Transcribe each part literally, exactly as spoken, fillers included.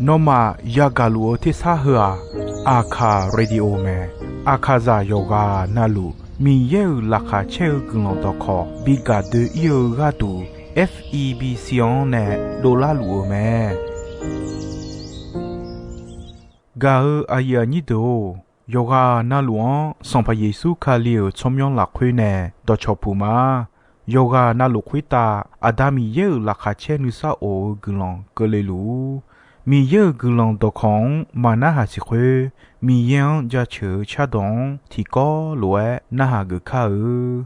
Nawmaf yagaq luf-eu tersar heu-aq, Aqkaq Radio mae. Aqkaqzaq yawqghaq navluf Miqyaer-euq laqkhaq caer-eu guiqlanq dawqkawq bi gaq doe-ir-eu gharduq, F E B C-anr nae dovlar luf-eu mae. Gaq-eu aqyuif aqnyir deuq-or, yawqghaq navluf-anr Sanqpaq Yeqsur Kali-euq tsawrmyanr lafkhoer nae dawqcawq puq ma. Yawqghaq navluf khoertav Aqda Miqyaer-euq laqkhaq caer nuisar of-eu guiqlanq keuvle luf-ur. Miqyaer-euq guiqlanq dawqkawq-anr maqnarhaq siq khoer, Miqyaer-anr jaceuq-eu cardawq-anr tiqkawv lof-aer narhaq geuf kar-eu.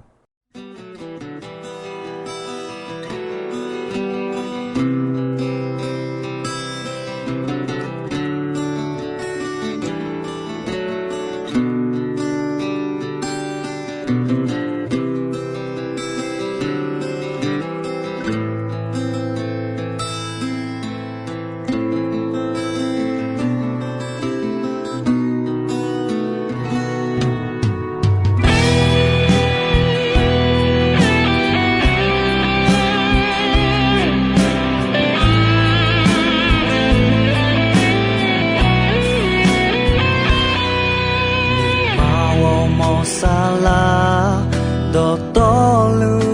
Maq ghawrmawr saflar dawqtawvluf,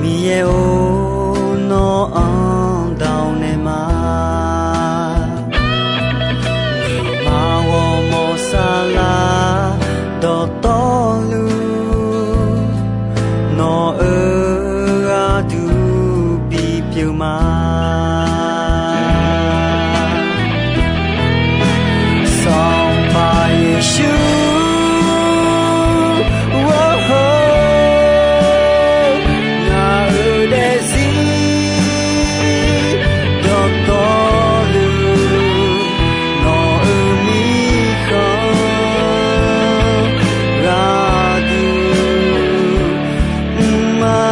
Miqyaer-or, nawr-anr dawq naeq ma. Maq ghawrmawr saflar dawqtawvluf, nawq-euq gharduq bipyeuf ma. Sanqpaq Yeqsur, ngaq-euq daefzir dawqtawvluf, nawq-euq mirkhanq gharduq mr ma.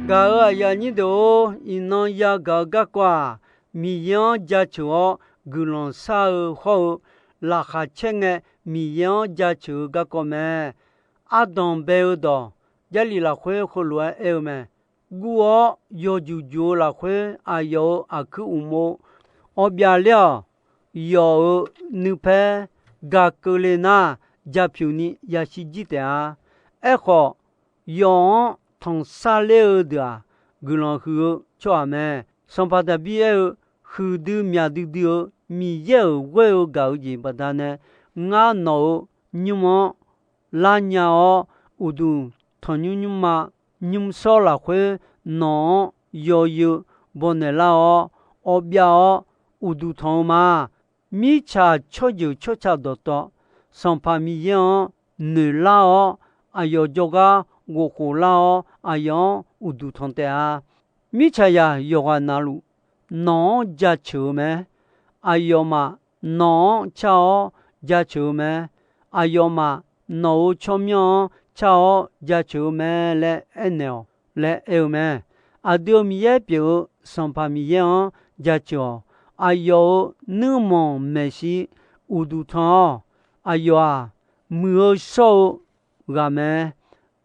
Gaq-euq aqyuif aqnyir deuq-or, iqnan yagaq-eu garkawv-aq, Miqyaer-anr jaceuq-awr guiqlanq shar-eu hawr-eu, laqkhaq caer ngae Miqyaer-anr jaceuq-eu garkawv mae. Ardanq bae-eu dawq, Jarlif lafkhoer heulof-aer aer-eu mae. Guv-awr yawjuq juq-eu lafkhoer aqyawf-euq aqkuir uqmov, awqbyav ler-awq. Yawf-euq nuipaer gaq keuvle nar, japyuq ni yashir jir taef-a. Aerkhawf, yawf-anr tanqsar ler-eu deuq-aq, guiqlanq huiq-eu tsawrhaq mae. Sanqpaq Daqbir aer-eu, Huiqdui myaq duidui-eu Miqyaer-euq ghoer-eu gaq-eu jeq baqdanae, ngar nawq-euq nymr-anr lar nya-awr, uqduq tanqnymr nymrma nymrshawr lafkhoer nawq-anr yawzeu bawnaeq lar-awr, awvbyav-awr uqduq tanq-eu ma. Mirtsaq tsawrjeuq tsawrca dawqtawv, Sanqpaq Miqyaer-anr noeqlar-awr, aqyawf jawrgar ghofkhof lar-awr, aqyawf-anr uqduq tanq taef-a. Mirtsaqzaq yawqghaq navluf nawq-anr jaceuq-eu mae. Aqyawfmaf nawq-anr car-awr jaceuq-eu mae. Aqyawfmaf nawq-euq tsawrmyanr-anr car-awr jaceuq-eu mae laer aernaeq-awq laer aer-eu mae. Aqdui-euq Miqyaer pyeuf-eu Sanqpaq Miqyaer-anr jaceuq-awq. Aqyawf-euq nuirmanq maeqshi uqduq tanq-awq. Aqyawf-aq, muiq-eu shawr-eu ghaq mae.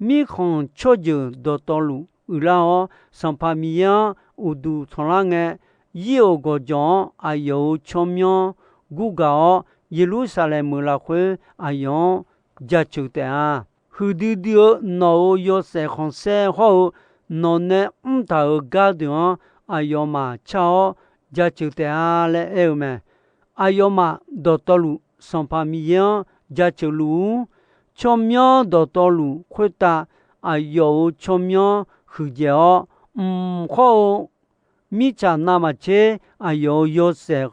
Mirkhanq tsawrjeuq dawqtawvluf uiqlar-awr, Sanqpaq Miqyaer-anr uqduq tanqlar ngae, yir-euq gawqjawq-anr aqyawf-euq tsawrmyanr gurgaq-awr, Yeqlursaqlaeq meuq lafkhoer aqyawf-anr jaceuq taef-a. Huiqdui dui-eu nawq-euq yawshaef khanqsaer hawr-eu, nawqnae mrtaq-euq gardeuq-anr aqyawfmaf car-awr jaceuq taef-a laer aer-eu mae. Aqyawfmaf dawqtawvluf Sanqpaq Miqyaer-anr jaceuq luf-ur. Tsawrmyanr dawqtawvluf khoertav aqyawf-euq tsawrmyanr huiqdzaeq-awr, mq hawr-eu mirtsaq navmaqtser aqyawf-euq yawshaef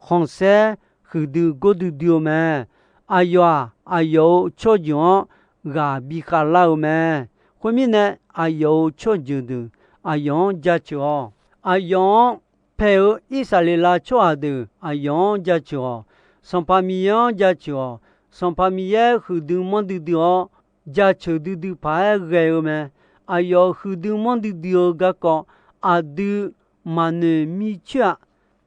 khanqsaer huiqdui gordui dui-eu mae. Aqyawf-aq, aqyawf-euq tsawrjeuq-anr ghaq bikhav lar-eu mae. Khoermirnae, aqyawf-euq tsawrjeuq deuq aqyawf-anr jaceuq-awq. Aqyawf-anr paeq-eu Irsaqleqlav tsawrhaq deuq aqyawf-anr jaceuq-awq. Sanqpaq Miqyaer-anr jaceuq-awq. Sanqpaq Miqyaer huiqdui manrdui dui-awr, jaceuq duidui paq-aer ghae-eu mae. Aqyawf huiqdui manrdui dui-eu garkawv aqdui maqnoeq mircoer-aq,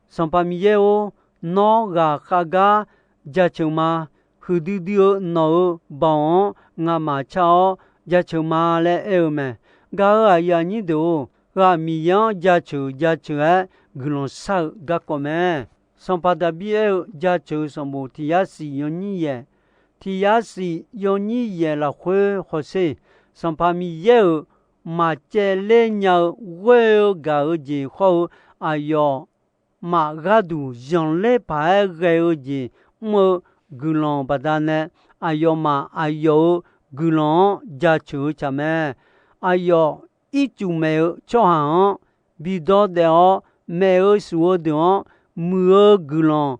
Sanqpaq Miqyaer-or, nawr ghaqkhav gar jaceuq ma. Huiqdui dui-eu nawq-euq baoq-anr ngamaf car-awr jaceuq ma laer aer-eu mae. Gaq-euq aqyuif aqnyir deuq-or, ghaq Miqyaer-anr jaceuq jaceuq-aer guiqlanq shar-eu garkawv mae. Sanqpaq Daqbir aer-eu Jaceuq-eu sanqbof tiq yar siq yawnyir yaeq, tiq yar siq yawnyir yaeq lafkhoer hawsher, Sanqpaq Miqyaer-euq maqcaevler nya-eu ghoer-eu gaq-eu jeq hawr-eu, aqyawfmaf gharduq zanqler paq-aer ghae-eu jeq mr-eu guiqlanq baqdanae, aqyawfmaf aqyawf-euq guiqlanq-anr jaceuq-eu tsaq mae. Aqyawf ircuf maeq-eu tsawrhaq-anr bidawr daef-awr, maeq-eu shuf-eu deuq-anr muiq-eu guiqlanq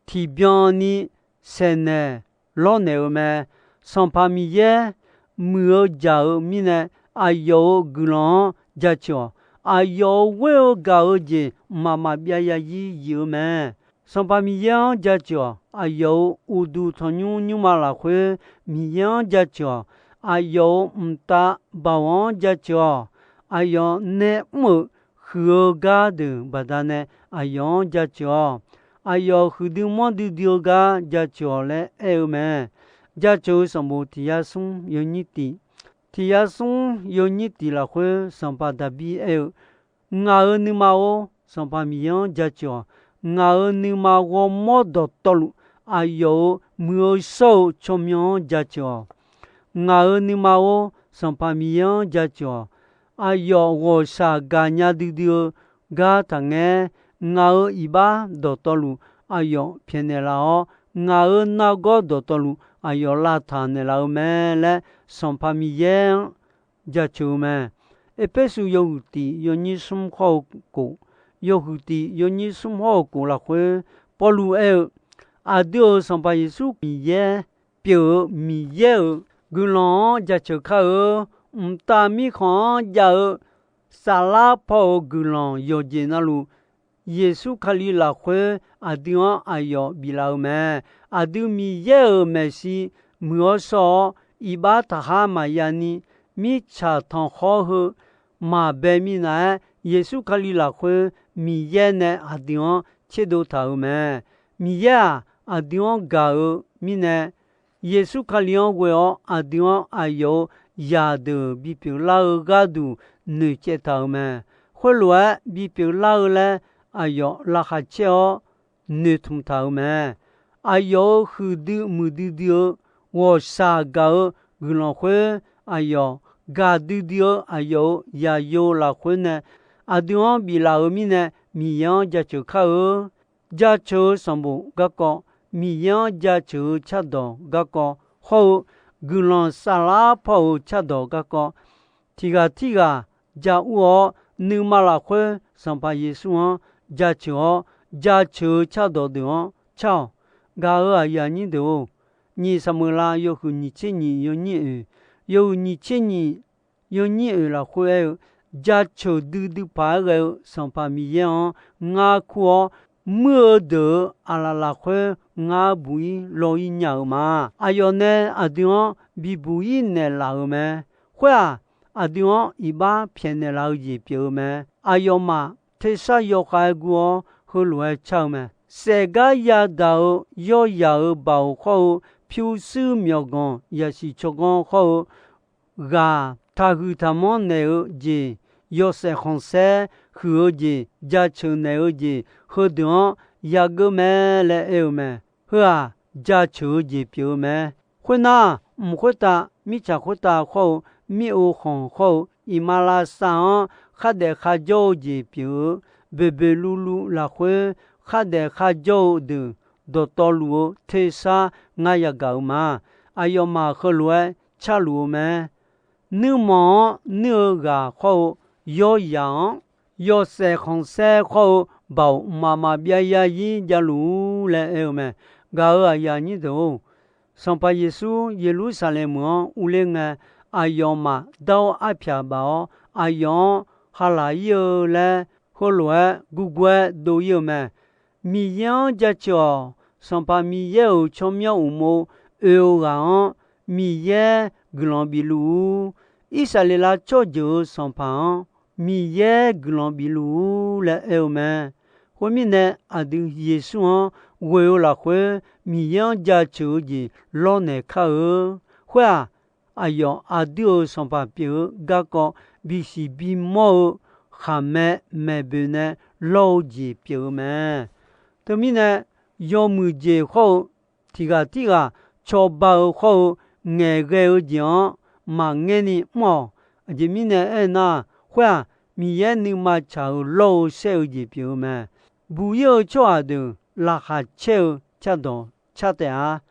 tiqbyan ni saeqnaeq lawrnaeq-eu mae. Sanqpaq Miqyaer muiq-eu jaq-eu mirnae, aqyawf-euq guiqlanq-anr jaceuq-awq. Aqyawf-euq ghoer-eu gaq-eu jeq mqmaq maqbyav ya yir yif-eu mae. Sanqpaq Miqyaer-anr jaceuq-awq. Aqyawf-euq uqduq tanqnymr nymrma lafkhoer Miqyaer-anr jaceuq-awq. Aqyawf-euq mqtav baoq-anr jaceuq-awq. Aqyawf nae mr-euq huiq-eu gardeuq baqdanae aqyawf-anr jaceuq-awq. Aqyawf huiqdui manrdui dui-eu gar jaceuq-awq laer aer-eu mae. Jaceuq-eu sanqbof tiq yar smr yawnyir tiq, tiq yar smr yawnyir tiq lafkhoer Sanqpaq Daqbir aer-eu, Ngaq-euq nuima-or, Sanqpaq Miqyaer-anr jaceuq-awq. Ngaq-euq nuima ghawrmawr dawqtawvluf, aqyawf-euq muiq-eu shawr-eu tsawrmyanr-anr jaceuq-awq. Ngaq-euq nuima-or, Sanqpaq Miqyaer-anr jaceuq-awq. Aqyawf ghawqshaq gaqnya duidui-eu gar taqngaer. Ngaq-euq iqbax dawqtawvluf, aqyawf pyaeqnaeq laf-awr, ngaq-euq nargawr dawqtawvluf, aqyawf lavtaq naeqlaf-eu mae laer, Sanqpaq Miqyaer-anr jaceuq-eu mae. Erpersu yawhuiq tiq yawnyir smr hawr-eu kof, yawhuiq tiq yawnyir smr hawr-eu kof lafkhoer, Pawrluv aer-eu, Aqdui-euq Sanqpaq Yeqsur Miqyaer pyeuf-eu Miqyaer-euq guiqlanq-anr jaceuq kar-eu. Mqtav Mirkhanq-anr jav-eu saflar paw-euq guiqlanq yawqjeq navluf, Yeqsur Kali lafkhoer aqdui-anr aqyawf biflaf-eu mae. Aqdui Miqyaer-euq maeqshi muiq-awr shawr-awr, iqbax taqkhar maqya ni, mirtsaq tanqkhawr heu maqbae minav-aer, Yeqsur Kali lafkhoer Miqyaer nae aqdui-anr tserdov taq-euq mae. Miqyaer-aq, aqdui-anr gaq-eu mirnae, Yeqsur Kali-anr ghoe-awr aqdui-anr aqyawf-euq zaqdeuq bipyeuf lar-eu gharduq noeqcaev taq-euq mae. Khoerlof-aer bipyeuf lar-eu laer aqyawf laqkhaq caer-awr noeqtmq taq-euq mae. Aqyawf-euq huiqdui muiqdui dui-eu ghawqshaq gaq-eu guiqlanq khoer, aqyawf gaqdui dui-eu aqyawf-euq zaqyo lafkhoer nae aqdui-anr biflaf-euq mirnae, Miqyaer-anr jaceuq kar-eu. Jaceuq-eu sanqbof garkawv, Miqyaer-anr jaceuq-eu cardawq garkawv hawr-eu, guiqlanq saflar paw-euq cardawq garkawv, tiq ghaq tirghaq ja ur-awr, nuima lafkhoer Sanqpaq Yeqsur-anr jaceuq-awr, jaceuq-eu cardawq deuq-anr car-awq. Gaq-euq aqyuif aqnyir deuq-or, nyiq Saqmeuqlav yawhuiq nyiq tser nyiq yawnyir oeq, yawhuiq nyiq tser nyiq yawnyir oeq lafkhoer aer-eu, jaceuq duidui paq-aer ghae-eu Sanqpaq Miqyaer-anr ngar kur-awr, muir-eu deuq-euq aqlaf lafkhoer ngar buq-ir law-ir nya-euq ma. Aqyawf nae aqdui-anr bibuq-ir naeqlaf-euq mae. Khoer-aq, aqdui-anr iqbax pyaeqnaeq laf-eu jeq pyeuf-eu mae. Aqyawfmaf tersar yawkhav-aer gur-awr, heulof-aer car-eu mae. Saefgar yadaq-eu yawrzaq-euq baoq khawr-eu, pyurshuir myawqganq yasiq tsawrganr khawr-eu, ghaq taqhuiq taqmanr naeq-eu jeq, yawshaef khanqsaer huiq-eu jeq, jaceuq naeq-eu jeq, heudeuq-anr yageur mae laer aer-eu mae. Heu-aq, jaceuq-eu jeq pyeuf-eu mae. Khoernar, mq khoertav, mirtsaq khoertav khawr-eu, mir-ov khanq khawr-eu, iqmalavshav-anr khardaef kharjawr-eu jeq pyeuf-eu, boeqboeq luvluv lafkhoer khardaef kharjawr-eu deuq dawqtawvluf-eu tersar ngar yagaq-euq ma. Aqyawfmaf heulof-aer carluf-eu mae. Nuirmanq-anr nuir-eu ghaq khawr-eu, yawrzaq-anr yawshaef khanqsaer khawr-eu baoq mqmaq maqbyav yarzir javluf-ur laer aer-eu mae. Gaq-euq aqyuif aqnyir deuq-or, Sanqpaq Yeqsur Yeqlursaqlaeq meuq-anr urler ngae, aqyawfmaf dar-awr arpyaq baf-awr, aqyawf-anr halaq-ir-eu laer, heulof-aer gurgur-aer dov-ir-eu mae. Miqyaer-anr jaceuq-awq. Sanqpaq Miqyaer-euq tsawrmyanr uqmov oe-eu ghaq-anr Miqyaer guiqlanq bifluf-ur. Irsaqleqlav tsawrjeuq-euq Sanqpaq-anr Miqyaer guiqlanq bifluf-ur laer aer-eu mae. Khoermirnae, aqdui Yeqsur-anr ghoe-eu lafkhoer Miqyaer-anr jaceuq-eu jeq lawrnaeq kar-eu. Khoer-aq, aqyawf aqdui-euq Sanqpaq pyeuf-eu garkawv bisiq bimawr-eu khaqmae maeqboeq nae lawr-eu jeq pyeuf-eu mae. Teumirnae, yawmuiq jeq khawr-eu, tiq ghaq tirghaq cawba-eu khawr-eu, ngaeqghae-eu jeq-anr maqngaer ni mr-awq. Aqjeq mirnae aernar, khoer-aq, Miqyaer nuima tsaq-euq lawr-eu shaer-eu jeq pyeuf-eu mae. Buq-ir-eu tsawrhaq deuq laqkhaq caer-eu cardawq car taef-a.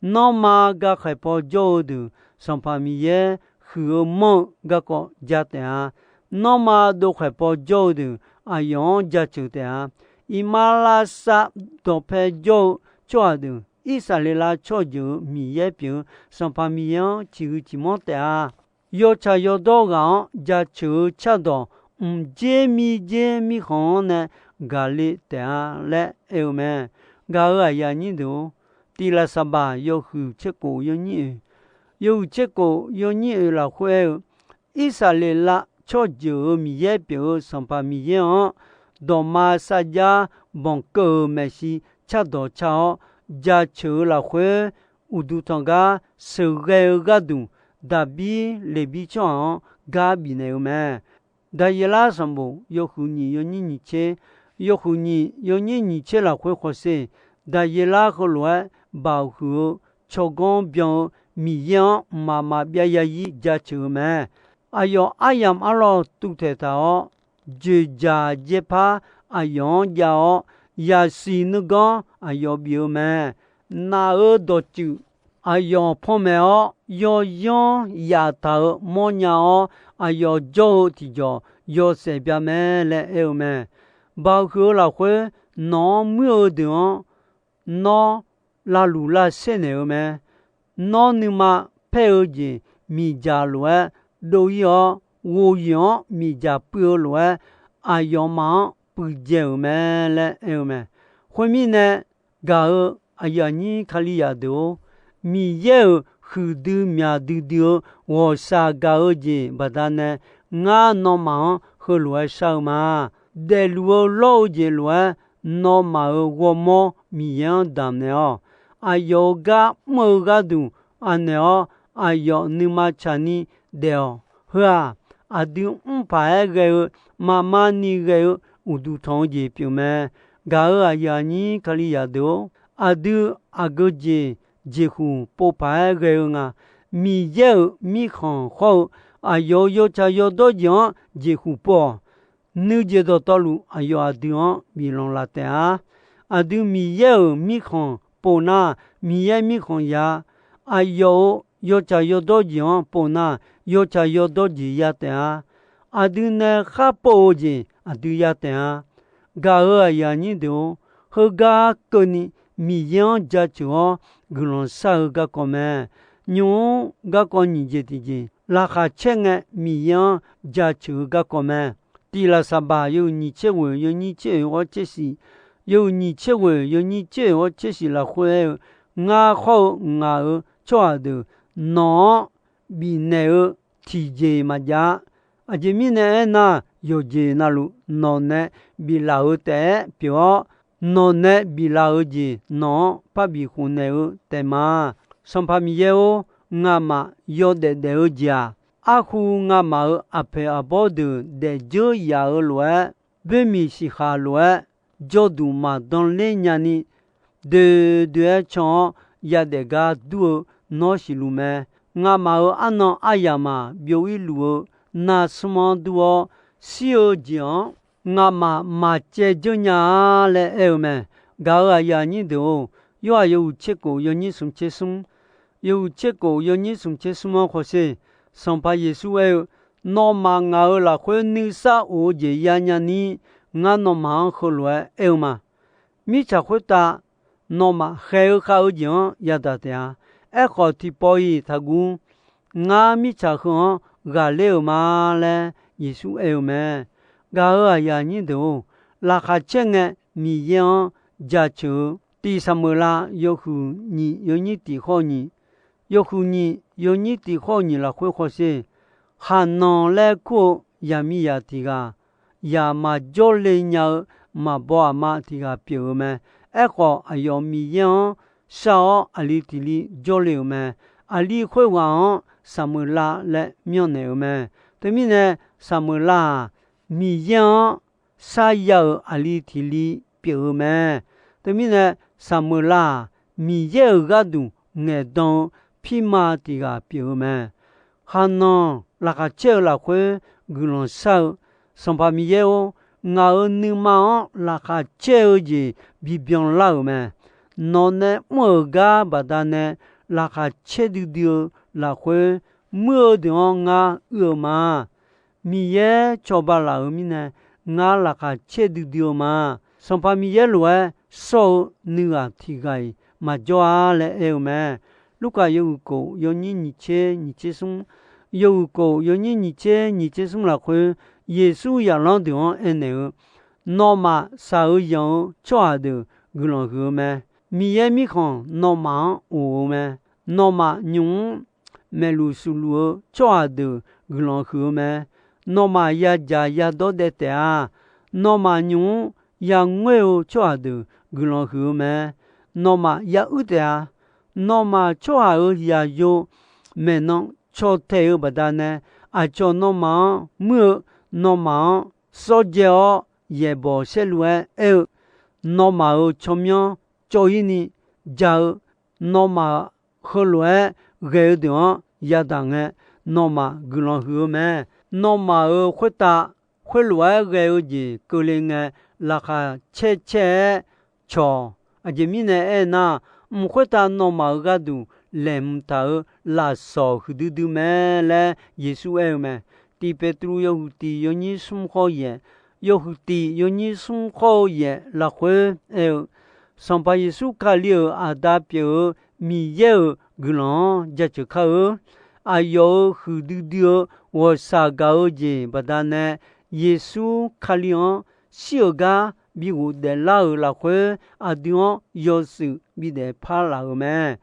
Nanrma gakhaeq paw jawr-eu deuq Sanqpaq Miqyaer huiq-eu manr-eu garkawv ja taef-a. Nanrma dovkhaeq paw jawr-eu deuq aqyawf-anr jaceuq taef-a. Iqmalavshav dawqpae jawr-eu tsawrhaq deuq Irsaqleqlav tsawrjeuq-euq Miqyaer pyeuf-eu Sanqpaq Miqyaer-anr ciqhuiq ciqmanr taef-a. Yawtsaq yawdawr ghaq-anr jaceuq-eu cardawq mqdzer mirdzer mirkhanq-anr nae gaqle taef-a laer aer-eu mae. Gaq-euq aqyuif aqnyir deuq-or, tiq Laqsaqbaq yawhuiq tser khof yawnyir oeq, yawhuiq tser khof yawnyir oeq lafkhoer aer-eu, Irsaqleqlav tsawrjeuq-euq Miqyaer pyeuf-eu Sanqpaq Miqyaer-anr dawqma sarjax banqkeuv-euq maeqshi cardawq car-awr jaceuq-eu lafkhoer, uqduq tanqgar sheuqghae-eu gharduq Daqbir Leqbir tsawrhaq-anr gar bifnaeq-eu mae. Daqyeqlar sanqbof yawhuiq nyiq yawnyir nyiq tser, yawhuiq nyiq yawnyir nyiq tser lafkhoer khawsher, Daqyeqlar heulof-aer baoq huiq-eu tsawrganr byan-eu Miqyaer-anr mqmaq maqbyav yarzir jaceuq-eu mae. Aqyawf aryamq arlawr tuvtaeq taq-awr, dzoeqdzaq dzaerpar aqyawf-anr jav-awr, yaqsiq nuiganr aqyawf bif-eu mae. Naf-euq dawqtsuif aqyawf panmaeq-awr, yawyanr yaftaq-euq mawrnya-awr, aqyawf jawr-eu tiqjawq yawshaef bya mae laer aer-eu mae. Baoq huiq-eu lafkhoer nawq-anr muir-eu deuq-anr nawr lavluq lavsaer naeq-eu mae. Nawr nuima paer-eu jeq miqdzaq lof-aer dov-ir-awr, ghof-ir-anr miqdzaq puiv-eu lof-aer aqyawfmaf-anr puivdzae-euq mae laer aer-eu mae. Khoermirnae, gaq-euq aqyuif aqnyir Kalizaq deuq-or, Miqyaer-euq huiqdui myaq duidui-eu ghawqshaq gaq-eu jeq baqdanae ngar nawmaf-anr heulof-aer shar-eu ma. Daefluf-eu lawr-eu jeq lof-aer, nawmaf-euq ghawrmawr Miqyaer-anr damq naeq-awq. Aqyawf-euq gar mr-eu gharduq anaeq-awr, aqyawf nuima tsaqni daef-awq. Heu-aq, aqdui mr paq-aer ghae-eu, maqma ni ghae-eu uqduq tanq-eu jeq pyeuf mae. Gaq-euq aqyuif aqnyir Kalizaq deuq-or, aqdui aqgeu jeq jeqhuq pov paq-aer ghae-eu nga. Miqyaer-euq mirkhanq khawr-eu aqyawf-euq yawtsaq yawdawr jeq-anr jeqhuq pov-awq. Nuijeq dawqtawvluf aqyawf aqdui-anr biflanq laf taef-a. Aqdui Miqyaer-euq mirkhanq pov nar, Miqyaer mirkhanq ya. Aqyawf-euq yawtsaq yawdawr jeq-anr pov nar, yawtsaq yawdawr jeq ya taef-a. Aqdui nae khar pov-eu jeq aqdui ya taef-a. Gaq-euq aqyuif aqnyir deuq-or, heugar keuvni Miqyaer-anr jaceuq-awr guiqlanq shar-eu garkawv mae. Nymq-mr garkawv nyiq jeq tiqjeq, laqkhaq caer ngae Miqyaer-anr jaceuq-eu garkawv mae. Tiq Laqsaqbaq yawhuiq nyiq tser ghoeq yawnyir tser oeq ghawr tser shiq, yawhuiq nyiq tser ghoeq yawnyir tser oeq ghawr tser shiq lafkhoer aer-eu, Ngar khawr-eu ngaq-euq tsawrhaq deuq nawq-anr bifnaeq-eu tiqjeq maqjav-a. Aqjeq mirnae aernar, yawqjeq navluf nawq nae biflaf-eu taef-aer pyeuf-awr, nawq nae biflaf-eu jeq nawq-anr parbi khofnaeq-eu taef ma. Sanqpaq Miqyaer-or, ngamaf yawdaef daef-eu jeq-aq, arhu ngamaf-euq aqpoeq aqbawr deuq daefdzeur yaf-eu lof-aer, boermiq siqkhaq lof-aer, jawrduq maqdan ler nyani, doe doe-aer can-awr yadaef gar dur-eu nawr siqluf mae. Ngamaf-euq arnan aryamq-aq, byov-ir luf-eu nar smr-anr dur-awr, shir-eu jeq-anr ngamaf maqcaev dzeur nya-a laer aer-eu mae. Gaq-euq aqyuif aqnyir deuq-or, Yorhaq yawhuiq tser kof yawnyir smq tser smr, yawhuiq tser kof yawnyir smq tser smr-anr khawsher, Sanqpaq Yeqsur aer-eu, Nawmaf ngaq-euq lafkhoer nuisar of-eu jeq yanya ni, ngar nawmaf-anr heulof-aer aer-eu ma. Mirtsaq khoertav nawmaf khaeq-eu khav-eu jeq-anr yadaq taef-a. Aerkhawf, tiqpawf-iq taqguv. Ngar mirtsaq heu-anr ghaqler-euq ma laer Yeqsur aer-eu mae. Gaq-euq aqyuif aqnyir deuq-or, laqkhaq caer ngae Miqyaer-anr jaceuq-eu, tiq Saqmeuqlav yawhuiq nyiq yawnyir tiq khawr nyiq, yawhuiq nyiq yawnyir tiq khawr nyiq lafkhoer khawsher, Khaqnanq laer kur-eu yaqmiqzaq tiq ghaq, yaq maqjawr le nya-eu maqbaw aqma tiq ghaq pyeuf-eu mae. Aerkhawf, aqyawf Miqyaer-anr shar-awr aqli tiq li jawrle-euq mae. Aqli khoerghaq-anr Saqmeuqlav laer myanrnaeq-euq mae. Teumirnae, Saqmeuqlav-aq, Miqyaer-anr sarya-euq aqli tiq li pyeuf-eu mae. Teumirnae, Saqmeuqlav-aq, Miqyaer-euq gharduq ngaeqdan-eu pirma tiq ghaq pyeuf-eu mae. Khaqnanq laqkhaq caer-eu lafkhoer guiqlanq shar-eu, Sanqpaq Miqyaer-or, ngaq-euq nuima-anr laqkhaq caer-eu jeq bibyan lar-euq mae. Nawq nae mr-euq gar baqdanae laqkhaq caer duidui-eu lafkhoer, muir-eu deuq-anr ngar uir-eu ma. Miqyaer cawba laf-euq mirnae, ngar laqkhaq caer duidui-eu ma. Sanqpaq Miqyaer lof-aer shawr-eu nuighaq tiq ghaq-iq maqjawr-a laer aer-eu mae. Lurkaf yawhuiq kof yawnyir nyiq tser nyiq tser smr, yawhuiq kof yawnyir nyiq tser nyiq tser smr lafkhoer, Yeqsur zaqlanr deuq-anr aernaeq-eu, Nawmaf shaq-eu yanq-eu tsawrhaq deuq guiqlanq huiq-eu mae. Miqyaer Mirkhanq nawmaf-anr of-eu mae. Nawmaf nymq-mr maeqluf sufluf-eu tsawrhaq deuq guiqlanq huiq-eu mae. Nawmaf yadzaq yadawr daev taef-a. Nawmaf nymq-mr yangoer-eu tsawrhaq deuq guiqlanq huiq-eu mae. Nawmaf yauir taef-a. Nawmaf tsawrhaq-euq zaqyo maeqnan caw taeq-eu baqdanae, aqcawq nawmaf-anr muir-eu, nawmaf-anr sawr dzae-awr yaeqbawq saerlu-aer aer-eu, nawmaf-euq tsawrmyanr cawv-ir ni ja-eu, nawmaf heulof-aer ghae-eu deuq-anr yadaq ngae, nawmaf guiqlanq huiq-eu mae. Nawmaf-euq khoertav khoerlof-aer ghae-eu jeq keuvle ngae, laqkhaq caer caer-aer cawq. Aqjeq mirnae aernar, mq khoertav nawmaf-euq gharduq laeqhmq taq-euq lafsawq huiqdui dui mae laer Yeqsur aer-eu mae. Tiq Beqtuvluv yawhuiq tiq yawnyir smr khawr yaeq, yawhuiq tiq yawnyir smr khawr-eu yaeq lafkhoer aer-eu, Sanqpaq Yeqsur Kali-euq Aqda pyeuf-eu Miqyaer-euq guiqlanq-anr jaceuq kar-eu. Aqyawf-euq huiqdui dui-eu ghawqshaq gaq-eu jeq baqdanae, Yeqsur Kali-anr shir-euq gar bi ghofdaef lar-euq lafkhoer, aqdui-anr yawshuif bidaef par laf-euq mae.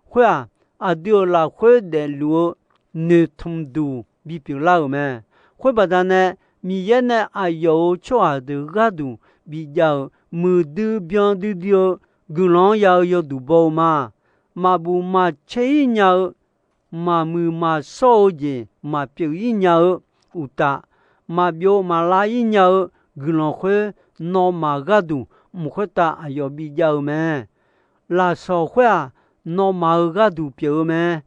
Khoer-aq, aqdui-euq lafkhoer daefluf-eu noeqtmq duq bipyeuf lar-euq mae. Khoer baqdanae, Miqyaer nae aqyawf-euq tsawrhaq deuq gharduq bijav-euq muiqdui byan duidui-eu guiqlanq-anr ya-eu yawduq baw-eu ma. Maqbuf maqcaer-ir nya-eu, maqmuiq maqshawr-eu jeq maqpyeuf-ir nya-eu uqtaf, maqbyov maqlav-ir nya-eu guiqlanq khoer, nawmaf gharduq mq khoertav aqyawf bijav-eu mae. Lafsawq khoer-aq, nawmaf-euq gharduq pyeuf-eu mae.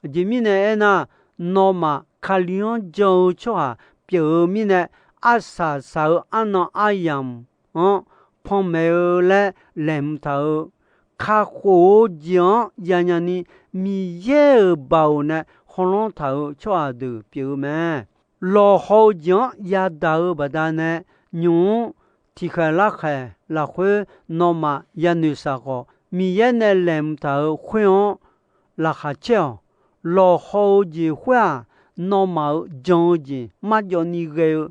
Aqjeq mirnae aernar, nawmaf Kali-anr jan-eu tsawrhaq pyeuf-eu mirnae, arsaq saq-eu arnan aryamq-anr panmaeq-eu laer laeqhmq taq-eu, kakhof-eu jeq-anr yanya ni Miqyaer-euq baoq nae hawlanr taq-eu tsawrhaq deuq pyeuf-eu mae. Lawqhaw-eu jeq-anr yadaq-eu baqdanae, nymq-mr tiqkhaeq larkhaeq lafkhoer nawmaf yanoeq shaq khawf, Miqyaer nae laeqhmq taq-euq khoer-anr laqkhaq caer-awq. Lawqhaw-eu jeq khoer-aq, nawmaf-euq jan-eu jeq marjawv ni ghae-eu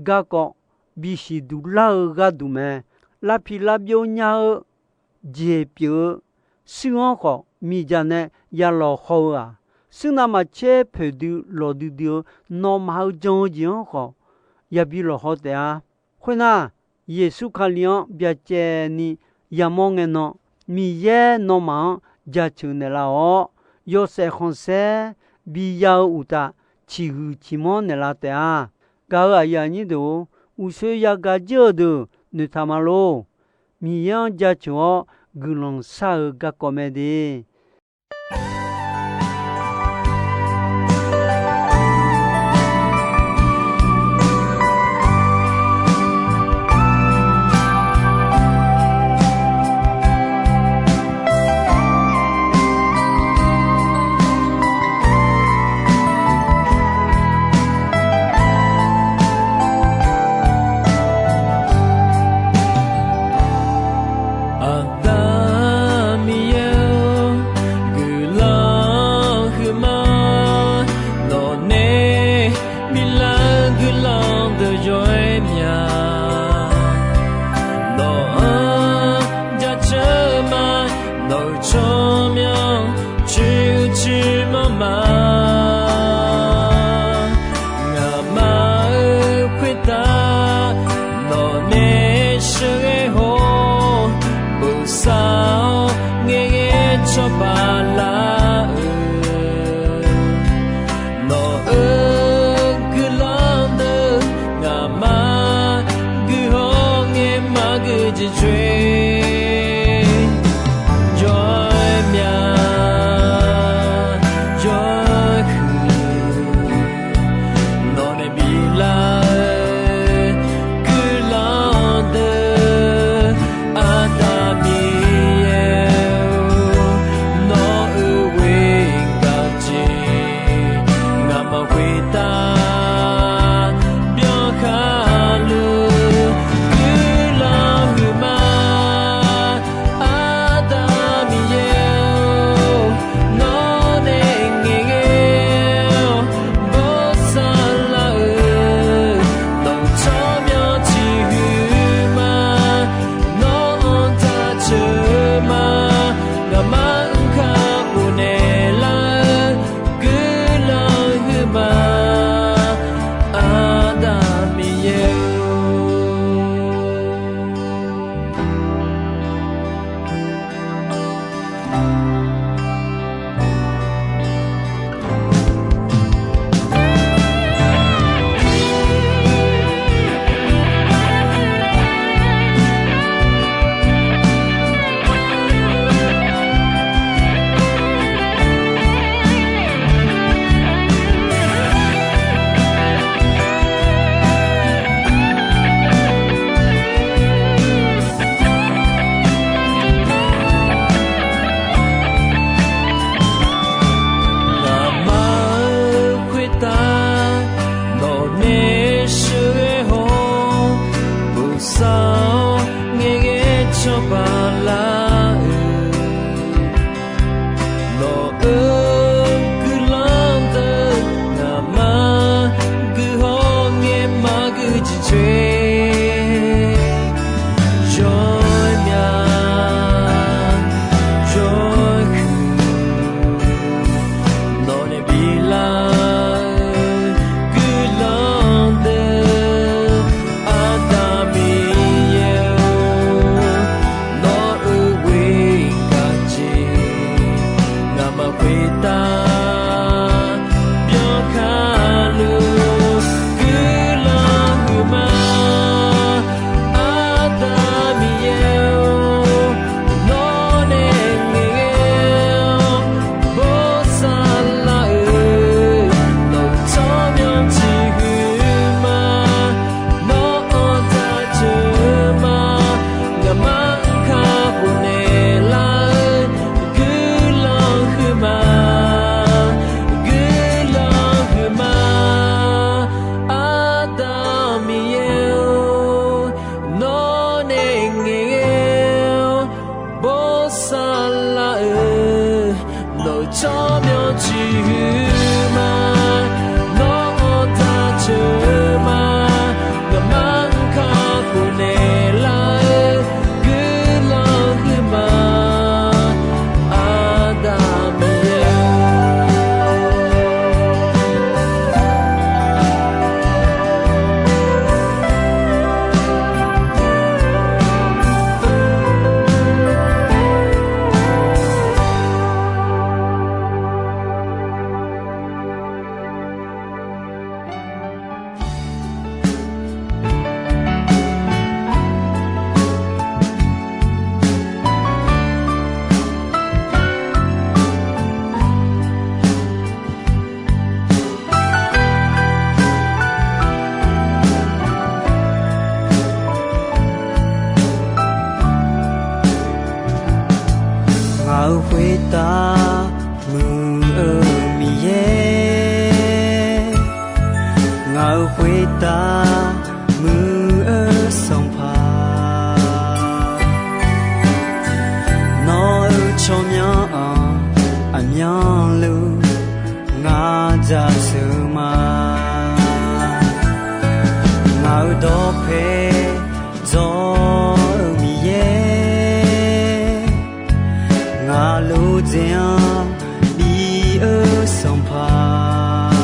garkawv bisiq duq lar-eu gharduq mae. Lavpiq lavbyov nya-eu jeq pyeuf-eu shuir-anr khawf, miqdzaq nae ya lawqhaw-eu-aq, shuir navmaqtser poeqdui lawqdui dui-eu nawmaf-euq jan-eu jeq-anr khawf, yabi lawqhaw taef-a. Khoernar, Yeqsur Kali-anr byacaevni yamawr ngae nan, Miqyaer nawmaf-anr jaceuq naeqlaf-awr, yawshaef khanqsaer biya-eu uqtaf, ciqhuiq ciqmanr naeqlaf taef-a. Gaq-euq aqyuif aqnyir deuq-or, uqshoe yagaq jir-eu deuq noeqtaq ma lor. Miqyaer-anr jaceuq-awr guiqlanq shar-eu garkawv mae de. Aqda Miqyaer-or, guiqlanq huiqma, nawqnae biflar-eu guiqlanq deuq yawr-aer mya. Nawq-anr jaceuq ma, nawq-euq tsawrmyanr cuiv cuiv manr ma. Ngaqma-euq khoertav nawqnae sheuqghae haw-awr, bosav-awr ngaeqghae cawba lar-euq. Nawq-euq guiqlanq deuq ngaqma guiqhawr ngae maqgui jeq coer. Yawr-aer mya, yawr-aer huiq, nawqnae biflar-eu guiqlanq deuq, Aqda Miqyaer-or, nawq-euq ghoer gaq jeq ngaqma khoertav byankhar luf guiqlanq huiqma. Aqda Miqyaer-or, nawqnae ngaeqghae-awr bosav lar-euq, nawq-euq tsawrmyanr ciqhuiq ma. Nawq-anr jaceuq ma, ngaqma-anr kakhof naeqlar-eu guiqlanq huiqma. Aqda Miqyaer-or. Ngaqma-euq khoertav nawqnae sheuqghae haw-awr, bosav-awr ngaeqghae cawba lar-euq, nawq-euq guiqlanq deuq ngaqma guiqhawr ngae maqgui jeq coer. Yawr-aer mya, yawr-aer huiq, nawqnae biflar-eu guiqlanq Taf muiq-eu Miqyaer, ngaq-euq khoertav muiq-eu Sanqpaq, nawq-euq tsawrmyanr-anr aqmyanluf ngar jaceuq ma. Ngaq-euq dawqpae dzawr-eu Miqyaer, ngaq lof dzaeq-anr bif-eu Sanqpaq,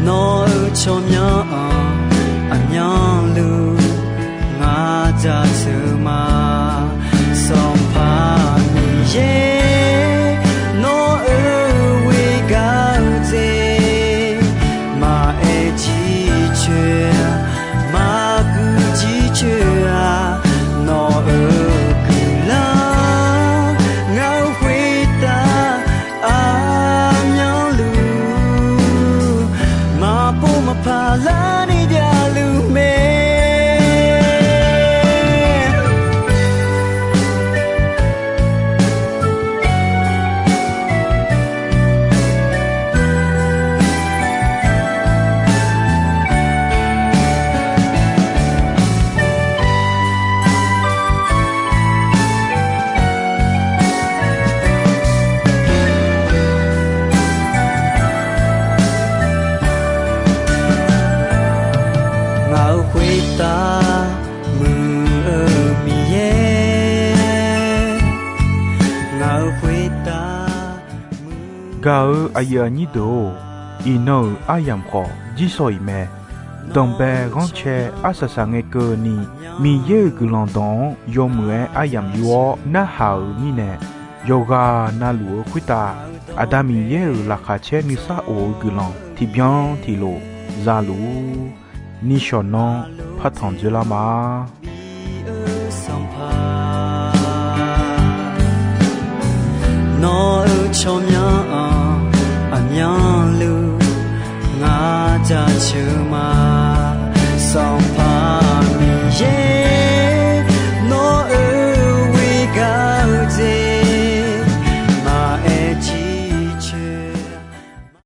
nawq-euq tsawrmyanr-anr aqmyanluf ngar jaceuq ma. Sanqpaq Miqyaer, nawq-euq ghoegaq-eu jeq maqaer jircoer-a, maqguiq jircoer-a, nawq-euq guiqlanq ngaq-euq khoertav aqmyanluf maqpov maqpaq larni javluf mae. Ngaq-euq khoertav muiq-eu Miqyaer, ngaq-euq khoertav muiq-eu. Gaq-euq aqyuif aqnyir deuq-or, iqnan-euq aryamq khawf jirsawq iq mae. Danqbae ghanrcae arsaq saq ngae keuvni, Miqyaer-euq guiqlanq dawq-anr yawmuiq-aer aryamq yur-awr narhaq-euq mirnae, yawqghaq navluf-eu khoertav Aqda Miqyaer-euq laqkhaq caer nuisar of-eu guiqlanq tiqbyan tiqlof za luf-ur. Nishawq nanr partanq dzoerlar ma.